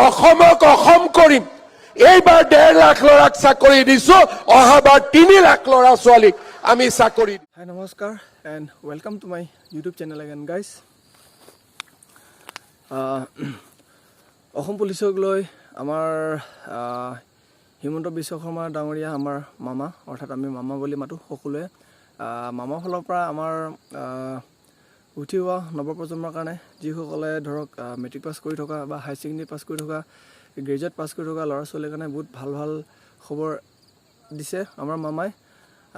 অসমক অসম কৰিম। এইবাৰ 1.5 লাখ ল'ৰাক চাকৰি দিছো, অহাবাৰ 3 লাখ ল'ৰা ছোৱালীক আমি চাকৰি দিম। Hi, namaskar and welcome to my YouTube channel again, guys. Assam পুলিচক লৈ আমাৰ হিমন্ত বিশ্ব শৰ্মা ডাঙৰীয়া, আমাৰ মামা, অৰ্থাৎ আমি মামা বুলি মাতোঁ সকলোৱে, মামাৰ ফালৰ পৰা আমাৰ উঠি অহা নৱপ্ৰজন্মৰ কাৰণে, যিসকলে ধৰক মেট্ৰিক পাছ কৰি থকা বা হায়াৰ ছেকেণ্ডেৰী পাছ কৰি থকা, গ্ৰেজুৱেট পাছ কৰি থকা ল'ৰা ছোৱালীৰ কাৰণে বহুত ভাল ভাল খবৰ দিছে আমাৰ মামাই।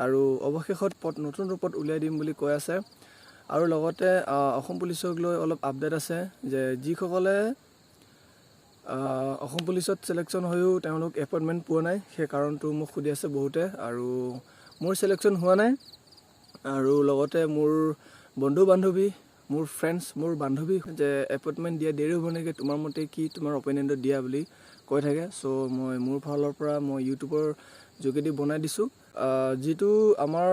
আৰু অৱশেষত পদ নতুন ৰূপত উলিয়াই দিম বুলি কৈ আছে। আৰু লগতে অসম পুলিচক লৈ অলপ আপডেট আছে যে যিসকলে অসম পুলিচত চিলেকশ্যন হৈও তেওঁলোক এপইণ্টমেণ্ট পোৱা নাই, সেই কাৰণটো মোক সুধি আছে বহুতে। আৰু মোৰ চিলেকশ্যন হোৱা নাই আৰু লগতে মোৰ বন্ধু বান্ধৱী, মোৰ ফ্ৰেণ্ডছ, মোৰ বান্ধৱী যে এপইণ্টমেণ্ট দিয়া দেৰি হ'ব নেকি, তোমাৰ মতে কি, তোমাৰ অপিনিয়নটো দিয়া বুলি কৈ থাকে। চ' মই মোৰ ফালৰ পৰা মই ইউটিউবৰ যোগেদি বনাই দিছোঁ। যিটো আমাৰ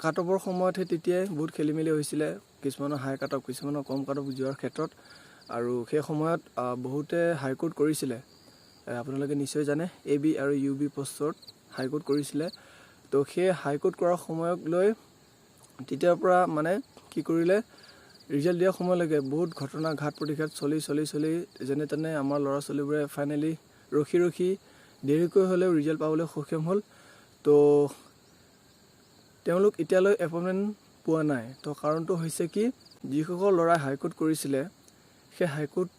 কাট অফৰ সময়ত সেই তেতিয়াই বহুত খেলি মেলি হৈছিলে, কিছুমানৰ হাই কাট অফ, কিছুমানৰ কম কাট অফ যোৱাৰ ক্ষেত্ৰত। আৰু সেই সময়ত বহুতে হাইকোৰ্ট কৰিছিলে। আপোনালোকে নিশ্চয় জানে, এ বি আৰু ইউ বি পষ্টত হাইকোৰ্ট কৰিছিলে। তো সেই হাইকোৰ্ট কৰাৰ সময়ক লৈ তেতিয়াৰ পৰা মানে কি কৰিলে, ৰিজাল্ট দিয়াৰ সময়লৈকে বহুত ঘটনা ঘাত প্ৰতিঘাত চলি চলি চলি যেনে তেনে আমাৰ ল'ৰা ছোৱালীবোৰে ফাইনেলি ৰখি ৰখি দেৰিকৈ হ'লেও ৰিজাল্ট পাবলৈ সক্ষম হ'ল। তো তেওঁলোক এতিয়ালৈ এপইণ্টমেণ্ট পোৱা নাই। তো কাৰণটো হৈছে কি, যিসকল ল'ৰাই হাইকোৰ্ট কৰিছিলে, সেই হাইকোৰ্ট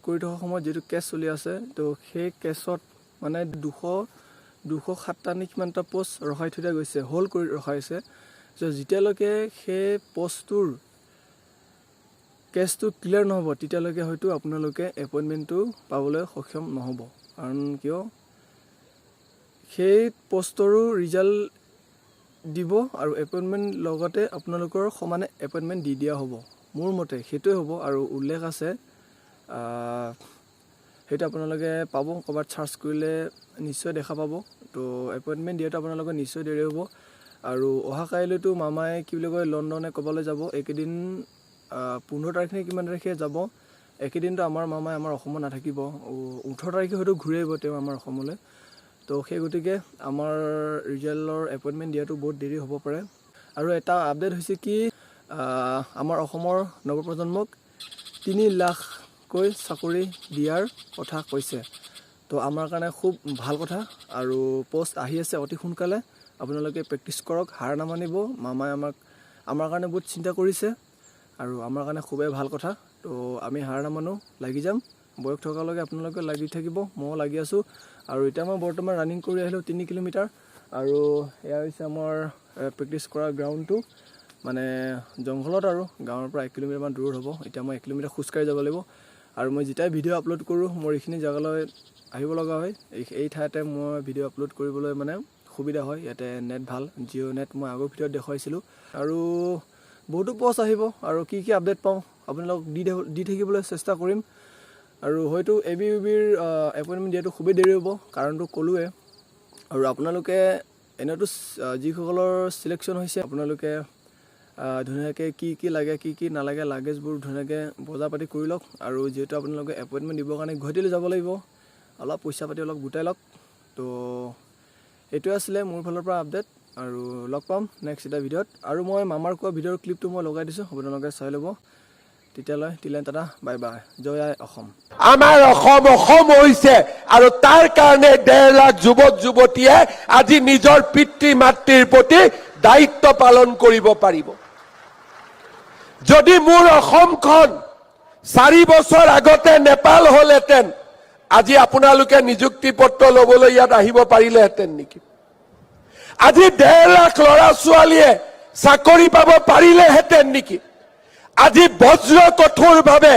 কৰি থকা সময়ত যিটো কেছ চলি আছে, তো সেই কেছত মানে 207টা নে কিমানটা পষ্ট ৰখাই থৈ দিয়া গৈছে, হোল্ড কৰি ৰখাইছে। চ' যেতিয়ালৈকে সেই পষ্টটোৰ কেছটো ক্লিয়াৰ নহ'ব, তেতিয়ালৈকে হয়তো আপোনালোকে এপইণ্টমেণ্টটো পাবলৈ সক্ষম নহ'ব। কাৰণ কিয়, সেই পষ্টৰো ৰিজাল্ট দিব আৰু এপইণ্টমেণ্ট লগতে আপোনালোকৰ সমানে এপইণ্টমেণ্ট দি দিয়া হ'ব। মোৰ মতে সেইটোৱে হ'ব। আৰু উল্লেখ আছে, সেইটো আপোনালোকে পাব, ক'ৰবাত চাৰ্চ কৰিলে নিশ্চয় দেখা পাব। তো এপইণ্টমেণ্ট দিয়াটো আপোনালোকৰ নিশ্চয় দেৰি হ'ব। আৰু অহা কাইলৈতো মামাই কি বুলি কয়, লণ্ডনে ক'বালৈ যাব এইকেইদিন, 15 তাৰিখ নে কিমান তাৰিখে যাব। একেদিনটো আমাৰ মামাই আমাৰ অসমত নাথাকিব। 18 তাৰিখে হয়তো ঘূৰি আহিব তেওঁ আমাৰ অসমলৈ। তো সেই গতিকে আমাৰ ৰিজাল্টৰ এপইণ্টমেণ্ট দিয়াটো বহুত দেৰি হ'ব পাৰে। আৰু এটা আপডেট হৈছে কি, আমাৰ অসমৰ নৱপ্ৰজন্মক 3 লাখকৈ চাকৰি দিয়াৰ কথা কৈছে। তো আমাৰ কাৰণে খুব ভাল কথা। আৰু পষ্ট আহি আছে অতি সোনকালে। আপোনালোকে প্ৰেক্টিচ কৰক, হাৰ নামানিব। মামাই আমাৰ কাৰণে বহুত চিন্তা কৰিছে আৰু আমাৰ কাৰণে খুবেই ভাল কথা। তো আমি হাৰ নামানো, লাগি যাম। বয়স থকালৈকে আপোনালোকে লাগি থাকিব, ময়ো লাগি আছোঁ। আৰু এতিয়া মই বৰ্তমান ৰানিং কৰি আহিলোঁ 3 কিলোমিটাৰ। আৰু এয়া হৈছে আমাৰ প্ৰেক্টিচ কৰা গ্ৰাউণ্ডটো, মানে জংঘলত আৰু গাঁৱৰ পৰা 1 কিলোমিটাৰমান দূৰত হ'ব। এতিয়া মই 1 কিলোমিটাৰ খোজকাঢ়ি যাব লাগিব। আৰু মই যেতিয়াই ভিডিঅ' আপলোড কৰোঁ, মোৰ এইখিনি জেগালৈ আহিব লগা হয়। এই ঠাইতে মই ভিডিঅ' আপলোড কৰিবলৈ মানে সুবিধা হয়, ইয়াতে নেট ভাল, জিঅ' নেট, মই আগৰ ভিডিঅ'ত দেখুৱাইছিলোঁ। আৰু বহুতো পষ্ট আহিব আৰু কি কি আপডেট পাওঁ আপোনালোকক দি থাকিবলৈ চেষ্টা কৰিম। আৰু হয়তো এ বি ইউ বিৰ এপইণ্টমেণ্ট দিয়াটো খুবেই দেৰি হ'ব, কাৰণটো ক'লোৱে। আৰু আপোনালোকে এনেইতো যিসকলৰ চিলেকশ্যন হৈছে, আপোনালোকে ধুনীয়াকৈ কি কি লাগে, কি কি নালাগে, লাগেজবোৰ ধুনীয়াকৈ বজাৰ পাতি কৰি লওক। আৰু যিহেতু আপোনালোকে এপইণ্টমেণ্ট দিবৰ কাৰণে গুৱাহাটীলৈ যাব লাগিব, অলপ পইচা পাতি অলপ গোটাই লওক। তো এইটোৱে আছিলে মোৰ ফালৰ পৰা আপডেট। আৰু লগ পাম নেক্সট এটা ভিডিঅ'ত। আৰু মই মামাৰ কোৱা ভিডিঅ'ৰ ক্লিপটো মই লগাই দিছোঁ, আপোনালোকে চাই ল'ব। তেতিয়ালৈ টিলেন টাটা, বাই বাই, জয় আই অসম। আমাৰ অসম অসম হৈছে আৰু তাৰ কাৰণে 1.5 লাখ যুৱক যুৱতীয়ে আজি নিজৰ পিতৃ মাতৃৰ প্ৰতি দায়িত্ব পালন কৰিব পাৰিব। যদি মোৰ অসমখন 4 বছৰ আগতে নেপাল হলহেঁতেন, আজি আপোনালোকে নিযুক্তি পত্ৰ ল'বলৈ ইয়াত আহিব পাৰিলেহেঁতেন নেকি? আজি 1.5 লাখ ল'ৰা ছোৱালীয়ে চাকৰি পাব পাৰিলেহেঁতেন নেকি? আজি বজ্ৰ কঠোৰভাৱে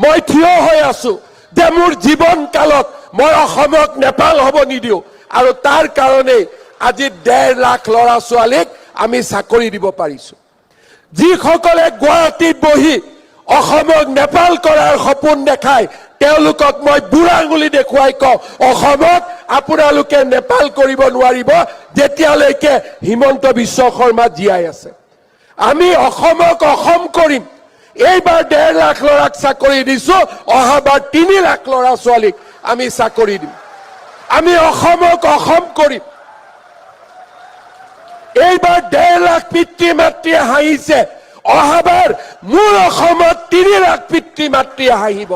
মই থিয় হৈ আছো যে মোৰ জীৱন কালত মই অসমক নেপাল হ'ব নিদিওঁ। আৰু তাৰ কাৰণেই আজি 1.5 লাখ ল'ৰা ছোৱালীক আমি চাকৰি দিব পাৰিছো। যিসকলে গুৱাহাটীত বহি অসমক নেপাল কৰাৰ সপোন দেখায়, তেওঁলোকক মই বুঢ়া আঙুলি দেখুৱাই কওঁ, অসমক আপোনালোকে নেপাল কৰিব নোৱাৰিব যেতিয়ালৈকে হিমন্ত বিশ্ব শৰ্মা জীয়াই আছে। আমি অসমক অসম কৰিম। এইবাৰ 1.5 লাখ ল'ৰাক চাকৰি দিছো, অহাবাৰ 3 লাখ ল'ৰা ছোৱালীক আমি চাকৰি দিম। আমি অসমক অসম কৰিম। এইবাৰ 1.5 লাখ পিতৃ মাতৃয়ে হাঁহিছে, অহাবাৰ মোৰ অসমত 3 লাখ পিতৃ মাতৃয়ে হাঁহিব।